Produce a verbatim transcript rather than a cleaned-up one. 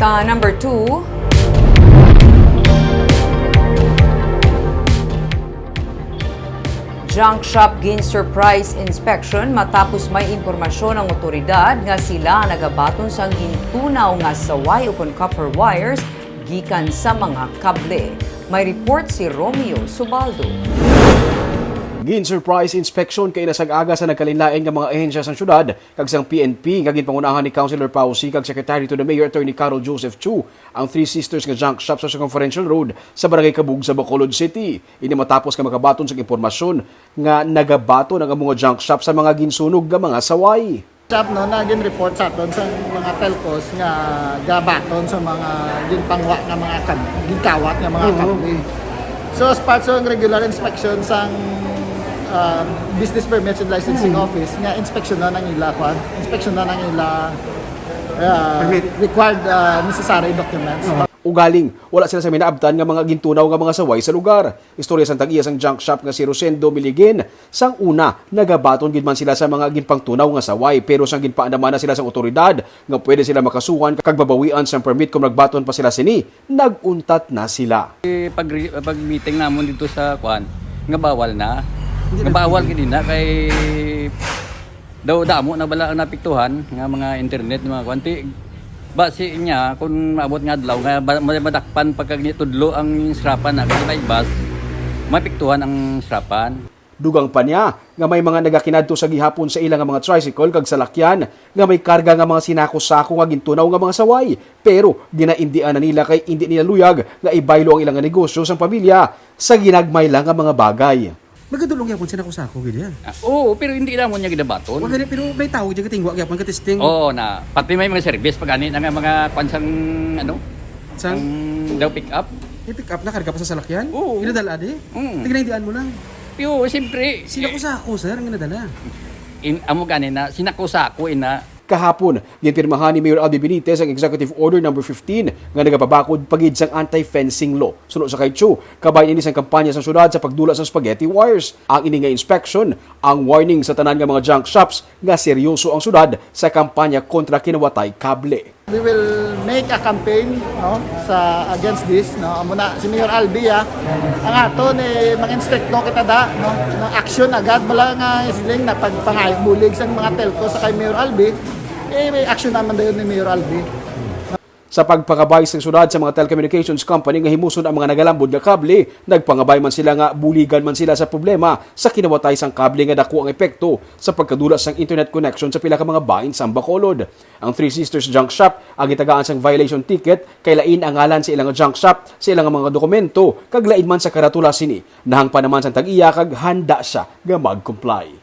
Sa number two, junk shop gin surprise inspection matapos may impormasyon ang otoridad nga sila nagabaton sang gintunaw nga saway ukon copper wires gikan sa mga kable. May report si Romeo Subaldo. Gin-surprise inspection kaina sang aga sa nagkalainlain nga mga ahensya sang syudad kag sang P N P nga ginpangunahan ni Councilor Pao Sy kag Secretary to the Mayor Attorney Carol Joseph Chu ang Three Sisters nga junk shop sa Circumferential Road sa Barangay Cabug sa Bacolod City. Ini matapos nga makabaton sang impormasyon nga nagabaton ang amo nga junk shop sa mga ginsunog nga mga saway. Sab no, na gin-report sa aton sa mga telcos nga gabaton sa mga ginpangwa nga mga kab- ginkawat nga mga kable. So as part sa regular inspection sang uh, Business Permits and Licensing Office nga inspeksyonan ang ila kwan, inspeksyonan ang ila uh, required uh, necessary documents. Ugaling, wala sila sa minaabtan nga mga gintunaw nga mga saway sa lugar. Istorya sang tag-iya sang junk shop nga si Rosendo Miligin, sang una, nagabaton gid man sila sa mga ginpangtunaw nga saway, pero sang ginpaandaman na sila sang otoridad nga pwede sila makasuhan kag mabawian sang permit kung nagbaton pa sila sini, nag-untat na sila. Pag pag meeting namon dito sa kwan, nga bawal na. Nga bawal gid na kay daw damo na bala ang napiktuhan nga mga internet, mga kwan. Ti, basi niya, kung maabot nga adlaw nga ba- ma- madakpan pagkag tudlo ang srapan na kay may bus, mapiktuhan ang srapan. Dugang pa niya nga may mga nagakinadto sa gihapon sa ila nga mga tricycle kag salakyan nga may karga nga mga sinako-sako nga gintunaw nga mga saway, pero ginaindian na nila kay indi nila luyag nga ibaylo ang ila nga negosyo sang pamilya sa ginagmay lang nga mga bagay. Magadulong gyapon sinako-sako gid yan. Ah, oo, pero hindi namon niya ginabaton. Wa gani, pero may tawag dyan katingwa gyapon katesting. Oo na, pati may mga service pag ani na nga mga kwan sang ano, Sang ang daw pick up. i-pick up na karga pa sa salakyan? Oo. Ginadala di? Mm. Tignaindian mo lang. Pero siyempre, Sinako-sako, sir, ang ginadala. In, amo gani na, sinako-sako ina. Kahapon, ginpirmahan ni Mayor Albi Benitez ang Executive Order number fifteen nga nagapabakod pa gid sang anti-fencing law. Suno sa kay Chu, kabahin ini sang kampanya sang syudad sa pagdula sang spaghetti wires. Ang ini nga inspection, ang warning sa tanan nga mga junk shops nga seryoso ang syudad sa kampanya kontra kinawatay kable. We will make a campaign no sa against this no. Amo na si Mayor Albi ah. Ang aton eh mga instricto kita da no. Ng action agad bala nga siling na pagpangayog bulig sa mga telco sa kay Mayor Albi. Eh may action naman dayon ni Mayor Albi. Sa pagpangabay sang syudad sa mga telecommunications company nga himuson ang mga nagalambod nga kable, nagpangabay man sila nga buligan man sila sa problema sa kinawatay sang kable nga dako ang epekto sa pagkadula sang internet connection sa pila ka mga bahin sa Bacolod. Ang Three Sisters Junk Shop ang gitagaan sang violation ticket kay lain ang ngalan sa ilang junk shop sa ilang mga dokumento kag lain man sa karatula sini. Nahangpan naman sang tag-iya kag handa siya nga mag-comply.